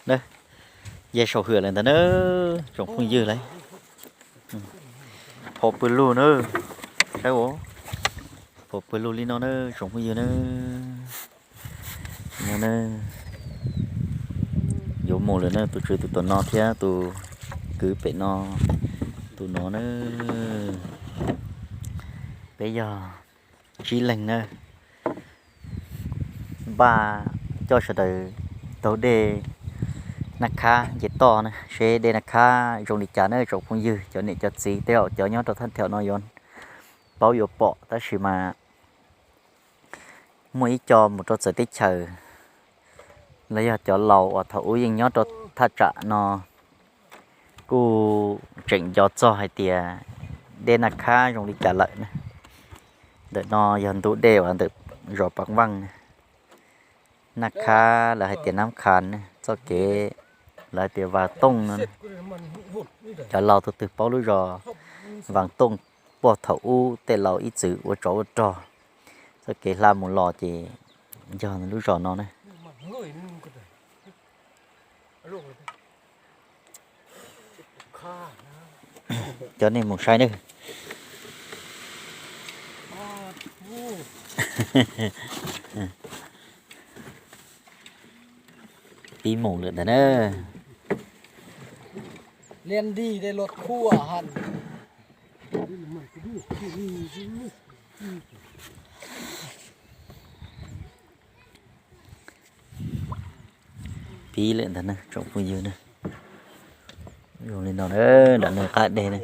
na, yog saum hwm lawm ntawd na, tsoom phooj ywg lauj. Phom pw lug na, saib, phom pw lug li no na tsoom phooj ywg na. Yuav mus lawm na, tus tswv tus tom no thiab tus kwv pem no, tus no na. Peb yog tsib leeg na, npaj coj sawv daws taug dej Naj Khab nce toj na, seb dej Naj Khab zoo li cas na tsoom phooj ywg. Cov niam cov txiv tej zaum cov nyob rau thaj theem no yuav paub yuav pom, tab sis mas muaj ib co mus rau txawv teb chaws los yog cov laus uas thaum ub yeej nyob rau thaj tsam no kuj tseem nco txog hais tias dej Naj Khab zoo li cas lawm na. Ntawm no yog ntug dej uas ntawm zos Paj Vaaj na. Naj Khab lawv hais tias Nab Khas na, txoj kev lawv hais tias Vas Tooj no. Cov laus tus twg paub lub zos Vas Tooj puag thaum ub tej laus ib txwm ua tsov ua rog, txoj kev hla mus los ces yog lub zos no na. Coj nej mus saib na. Pib mus lawm ntag na. Pib lawm ntag na tsoom phooj ywg na. Zoo li no na, nram no qab deg na.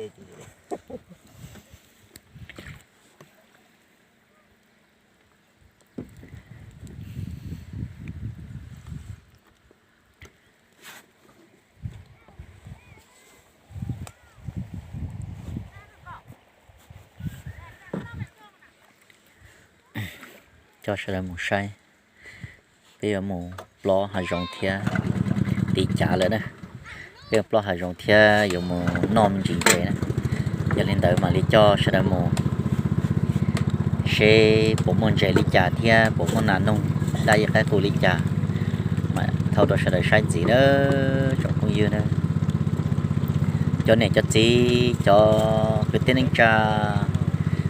Coj sawv daws mus saib, peb yuav mus plob hav zoov thiab, tiv cav lawm na. Peb yuav plob hav zoov thiab yuav mus noj me ntsis ntses na. Yog li ntawd mam li coj sawv daws mus seb puas muaj ntses li cas thiab puas muaj nas noog daj ib qaib qus li cas, mam thauj rau sawv daws saib ntxiv na tsoom phooj ywg na. Cov niam cov txiv, cov kwv tij neej tsa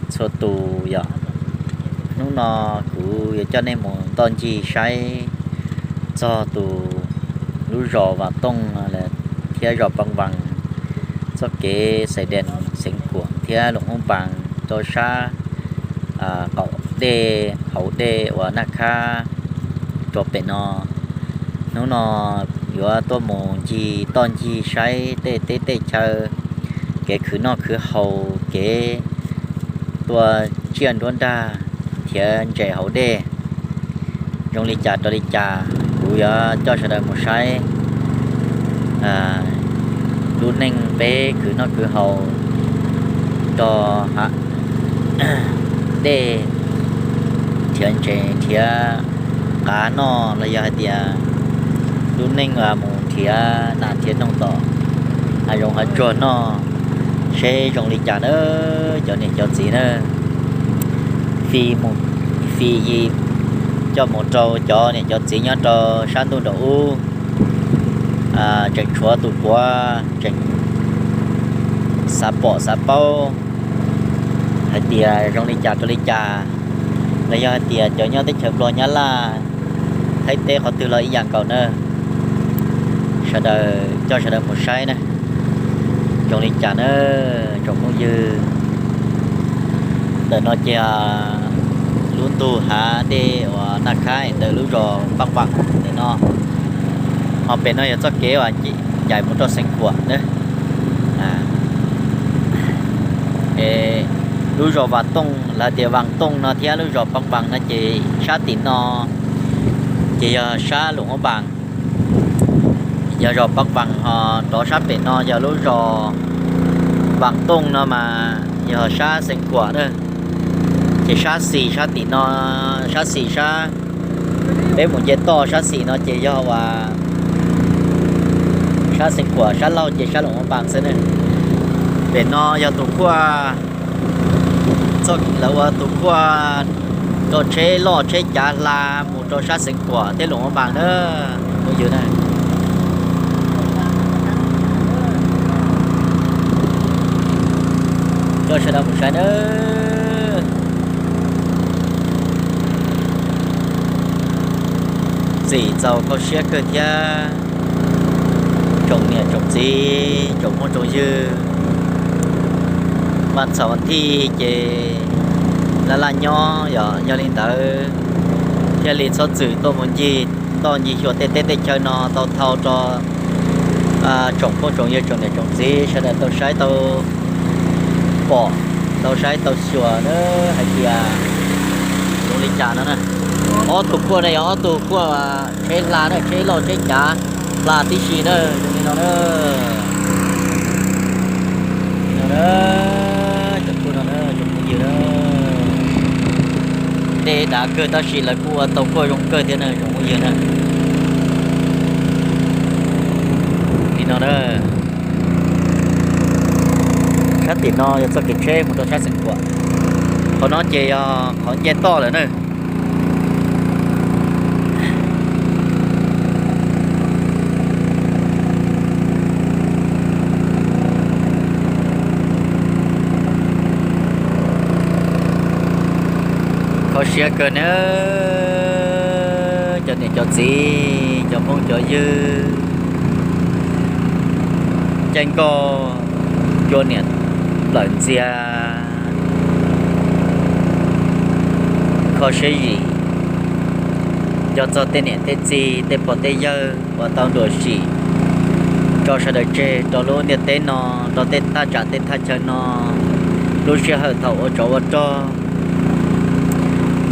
txhua tus yom, hnub no kuv yuav coj nej mus ntoj ncig saib txog tus lub zos Vas Tooj thiab zos Paj Vaaj, txoj kev Xais Dees, Xeev Khuam thiab Luam Hoob Npaas rau sab qaum dej hauv dej uas Naj Khab rau pem no. Hnub no yuav tuaj mus ncig toj ncig saib tej teb tej chaw, kev khwv noj khwv haus, kev tua tsiaj nruab nrag, nrhiav ntses hauv dej zoo li cas rau li cas, kuv yuav coj sawv daws mus saib lub neej peb khwv noj khwv haus rau hav dej, nrhiav ntses nrhiav qav noj los yog hais tias lub neej uas mus nrhiav nas nrhiav noog tom hav zoov hav tsuag noj seb zoo li cas na cov niam cov txiv na. Fim mus, fim yim coj mus rau cov niam cov txiv nyob rau sab ntuj nraum ub, tseem tshuav tus puav tseem xav pom xav paub hais tias zoo li cas rau li cas, los yog hais tias cov nyob teb chaws Nplog Nyab Laj, Thaib teb qhov twg los ib yam nkaus na. Sawv daws coj sawv daws mus saib na, zoo li cas na tsoom phooj ywg. Ntawm no ces lub ntug hav dej uas Naj Khab ntawm lub zos Paj Vaaj ntawm no, ho pem no yog txoj kev uas ncaim mus rau Xeev Khuam na. Lub zos Vas Tooj lawv tias Vas Tooj no thiab lub zos Paj Vaaj no ces sab tim no ces yog sab Luam Hoob Npaas, yog zos Paj Vaaj, ho rov sab pem no yog lub zos Vas Tooj no mas yog sab Xeev Khuam na. Ces sab xis sab tim no, sab xis sab peb mus nce toj sab xis no ces yog uas sab Xeev Khuam, sab laug ces sab Luam Hoob Npaas xwb na. Pem no yog tus khuaj, lawv ua tus khuaj rau tsheb loj tsheb cav hla mus rau sab Xeev Khuam thiab Luam Hoob Npaas na. Phooj ywg na, Sawv daws mus saib nawb. Txim txaus kho siab kawg thiab tsoom niam tsoom txiv tsoom phooj tsoom ywg. Mas txhaum vas thij ces laj laj nyob yog, yog li ntawd thiaj li txhob txwm tuaj mus ncig toj ncig xyuas tej teb tej chaw no tau thau rau tsoom phooj tsoom ywg tsoom niam tsoom txiv sawv daws tau saib tau pom, tau saib tau xyuas na, hais tias zoo li cas no na. Ob tug kuaj no yog ob tug kuaj tsheb hla na, tsheb loj tsheb cav hla tib si na, zoo li no na. Cov kuaj no na, cov phooj ywg na, dej dav kawg tab sis lawv kuj ua tau kuaj zoo kawg thiab na, tsoom phooj ywg na. Li no na, sab tim no yog txoj kev tsheb mus rau sab Xeev Khuam, qhov no ces yog qhov nce toj lawm na. Kho siab kawg nawb, cov niam cov txiv cov phooj cov ywg, caij nkoj cua niam plawm ntxiag, kho siab zim nco txog tej niam tej txiv tej pog tej yawg uas tau nruam sim tso sawv daws tseg rau lub ntiaj teb no, rau tej thaj tsam tej thaj chaw no. Lub sij hawm thaum ua tsov ua rog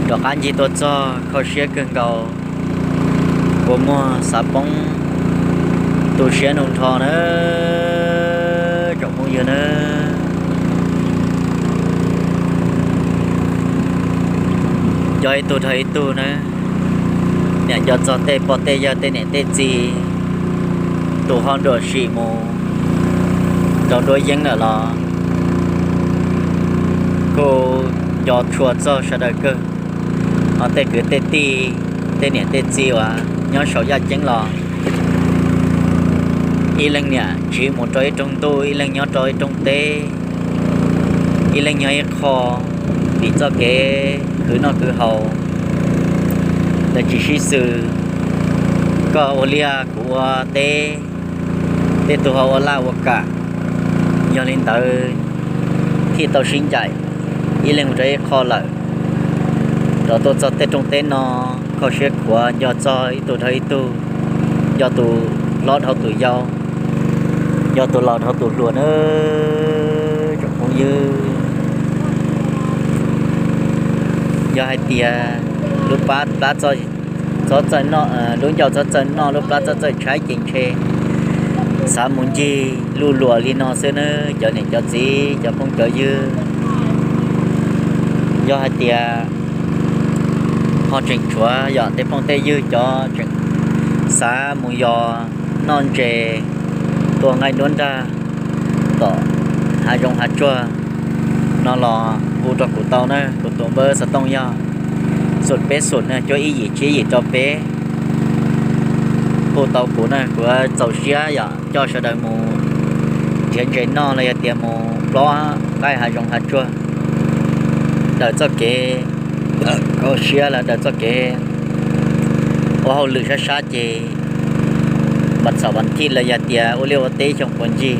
rov qab ncig tuaj txog, kho siab kawg nkaus, kua muag xav poob, tu siab nug nrho na, tsoom phooj ywg na. Nco ib tug dhau ib tug na, niam nco txog tej pog tej yawg tej niam tej txiv, tus ho nruam sim mus rau duab yeeb lawm los kuj nco tshua txog sawv daws kawg. Ho tej kwv tej tij, tej niam tej txiv uas nyob saum yaj ceeb los ib leeg niam tsiv mus rau ib rooj ntuj, ib leeg nyob rau ib rooj teb, ib leeg nyob ib qho, vim txoj kev khwv noj khwv haus, lawv tsis sib xws, koj ua liaj kuv ua teb, tej tug ho ua laj ua kam. Yog li ntawd thiaj tau sib ncaim ib leeg mus rau ib qho lawm. Rov tuaj txog tej rooj teb no, kho siab khuav nco txog ib tug dhau ib tug, nco tus hlob dhau tus yau, nco tus laus dhau tus hluas na, tsoom phooj ywg. Yog hais tias lub plab txob txawj noj, lub ncauj txob txawj noj, lub plab txob txawj tshaib ces ntshe xav mus ncig luj luas li no xwb na, cov niam cov txiv cov phooj cov ywg. Yog hais tias ho tseem tshuav yog tej phooj tej ywg cov tseem xav mus yos noj ntses tua nqaij nruab nrag tom hav zoov hav tsuag no los hu rau kuv tau na, kuv tus npawb xov tooj yog xoom peb xoom na cuaj ib yim tsib yim rau peb. Hu tau kuv na, kuv txaus siab yom coj sawv daws mus nrhiav ntses noj los yog tias mus plob nqaij hav zoov hav tsuag, daws txoj kev kho siab los daws txoj kev ua hauj lwm sab sab ces vas txhaum vas thij los yog tias ua liaj ua teb xyoo puas ncig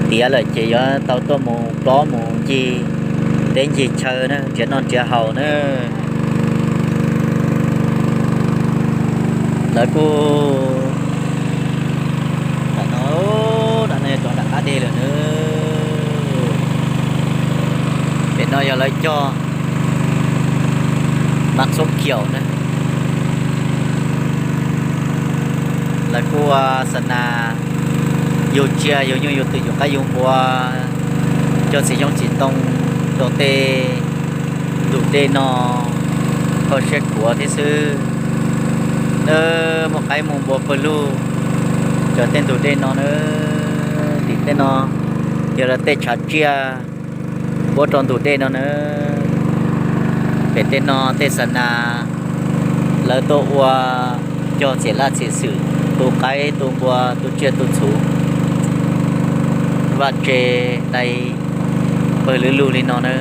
tiav lawm ces yuav tau tuaj mus plob mus ncig teb ncig chaw na, nrhiav noj nrhiav haus na. Lawv kuj tam no, tam no yog rov nram qab dej lawm na. Pem no yog lawv cog mab txhob khiaum na. Lawv kuj ua xa nas yug tsiaj yug nyuj yug twm yug qaib yug npua, cog txiv xyoob txiv ntoo rau tej ntug dej no, kho siab khuav thiab xwb. Lawv muaj qaib muaj npua pawg lug cov tej ntug dej no na. Tim tej no yog lawv tej tshav tsiaj puab rau ntug dej no na. Pem tej no tej xa nas lawv tuaj ua cog txiav laj txiav xwm, tu qaib tu npua tu tsiaj tu txhu, Vaj tse dai pawg lug lug li no na.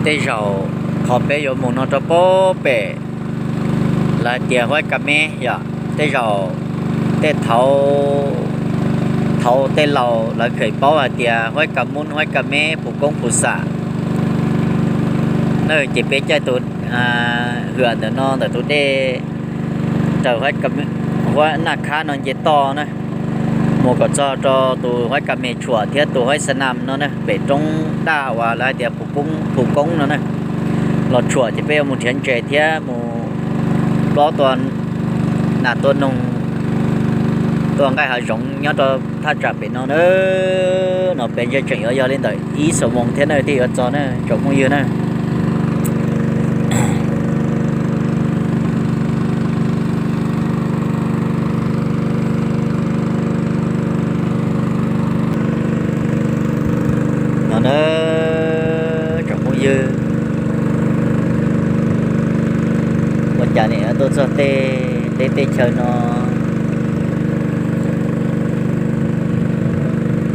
Tej zaum qhov peb yuav mus no rau pem, lawv hais tias Huab Kas Meb yom. Tej zaum tej thaud, thaud tej laus lawv kheev paub hais tias Huab Kas Mub, Huab Kas Meb, Pus Koob, Pus Xam na. Ces peb caij tus hws ntawm no ntawm tus dej raws Huab Naj Khab no nce toj na, mus kom txog rau tus Huab Kas Meb tshuam thiab tus Huab Xa Nam no na, pem roob daj uas lawv hais tias Pus Koob no na. Los tshuam ces peb yuav mus nrhiav ntses thiab mus plob tua nas tua noog, tua nqaij hav zoov nyob rau thaj tsam pem no na. No peb ntshe tseem yuav yog li ntawm ib xuab moos thiab na thiaj yuav txog na tsoom phooj ywg na. No na tsoom phooj ywg, ua cas nim no tuaj txog tej teb tej chaw no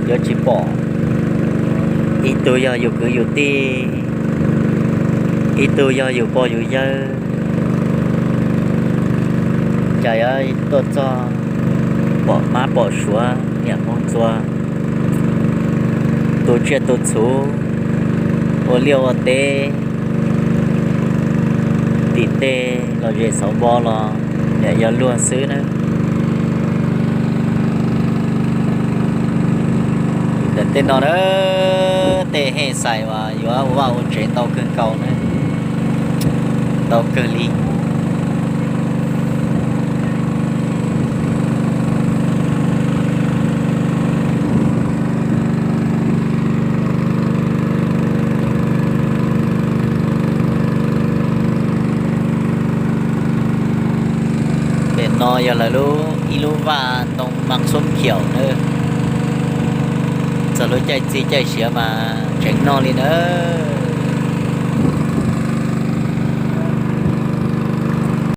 yuav tsis pom ib tug yog yus kwv yus tij, ib tug yog yus pog yus yawg. Cas yuav tuaj txog pom mab pom suav niam hmov txua, tu tsiaj tu txhuv, ua liaj ua teb, tim tej los zes xauv npo los niam yog luag xwb na. Ntawm tej no na, tej hej xais uas yuav ua vaj ua tsev ntau kawg nkaus na, ntau kawg li. Pem no yog lawv lub ib lub vaj ntoo mas xub khiaum na. Txog lub caij txi caij siav mas tseem noj li nawb.